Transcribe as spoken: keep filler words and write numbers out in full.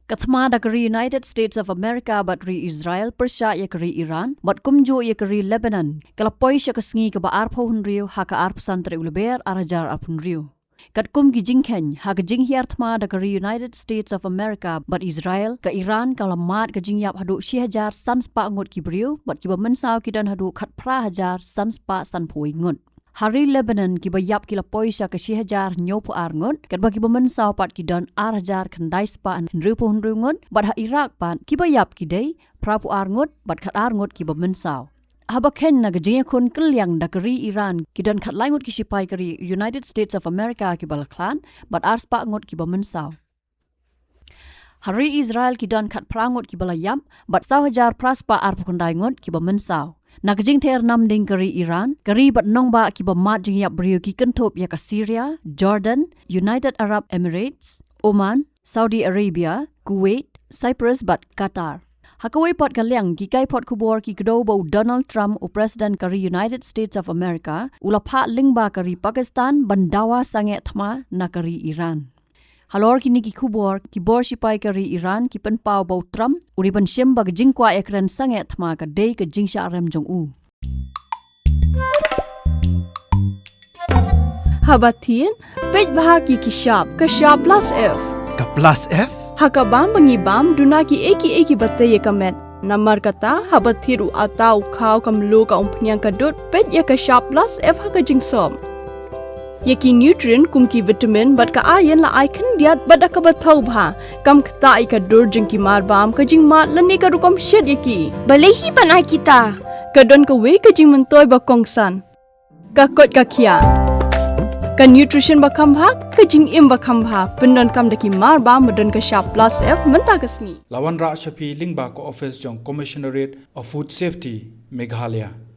Ka thma da ka ri United States of America bad ri Israel pyrshah ïa ka ri Iran bad kumjuh ïa ka ri Lebanon ka la poi sha ka sngi kaba arphew hynriew ha ka arphew san tarik u Lber ar hajar arphew hynriew. Katkum ki jingkheiñ ha ka jinghiar thma da ka ri United States of America bad Israel, ka Iran ka la mad ka jingïap haduh shi hajar san spah ngut ki briew bad kiba mynsaw ki don haduh khatphra hajar san spah sanphew wei ngut. Ha ri Lebanon kiba ïap ki la poi sha ka shi hajar hynñiewphew ar ngut, katba kiba mynsaw pat ki don ar hajar khyndai spah hynriewphew hynriew ngut, bad ha Iraq pat kiba ïap ki dei phraphew ar ngut bad khatar ngut kiba mynsaw. Haba kheiñ na ka jingïakhun kylliang da ka ri Iran, ki don khatlai ngut ki shipai ka ri United States of America kiba la khlad bad ar spah ngut kiba mynsaw. Ha ri Israel ki don khatphra ngut kiba la ïap bad saw hajar phra spah arphew khyndai ngut kiba mynsaw. Na ka jingther namding ka ri Iran, ka ri bad nongbah kiba mad jingïap briew ki kynthup ïa ka Syria, Jordan, United Arab Emirates, Oman, Saudi Arabia, Kuwait, Cyprus bad Qatar. Ha kawei pat ka liang, ki kaiphod khubor ki kdew ba u Donald Trump, u President ka ri United States of America, u la phah lyngba ka ri Pakistan ban dawa sangeh thma na ka ri Iran. Halor kine ki khubor, ki bor shipai ka ri Iran ki pynpaw ba u Trump u dei ban shim ba ka jingkwah ïakren sangeh thma ka dei ka jingshah rem jong u. Haba thied, peit bha ki ki shap, ka shap plus F. Ka plus F? Ha ka bam ba ngi bam, duna ki ei ki ei kiba tei ïa ka met. Namar kata, haba thied u ata, u khaw, ka mluh, ka umphniang, ka dud, peit ïa ka shap plus F ha ka jingsop. Ïa ki nutrient kum ki vitamin bad ka iron la ai khyndiat bad da kaba thaw bha. Kam ktah ïa ka dur jong ki marbam, ka jingmad lane ka rukom shet ïa ki. Balei hi ban ai kita? Ka don kawei ka jingmyntoi ba kongsan. Ka koit ka khiah. Ka nutrition ba kham bha, ka jingim ba kham bha. Pyndonkam da ki marbam ba don ka shap plus F mynta ka sngi. La wanrah sha phi lyngba ka office jong Commissionerate of Food Safety, Meghalaya.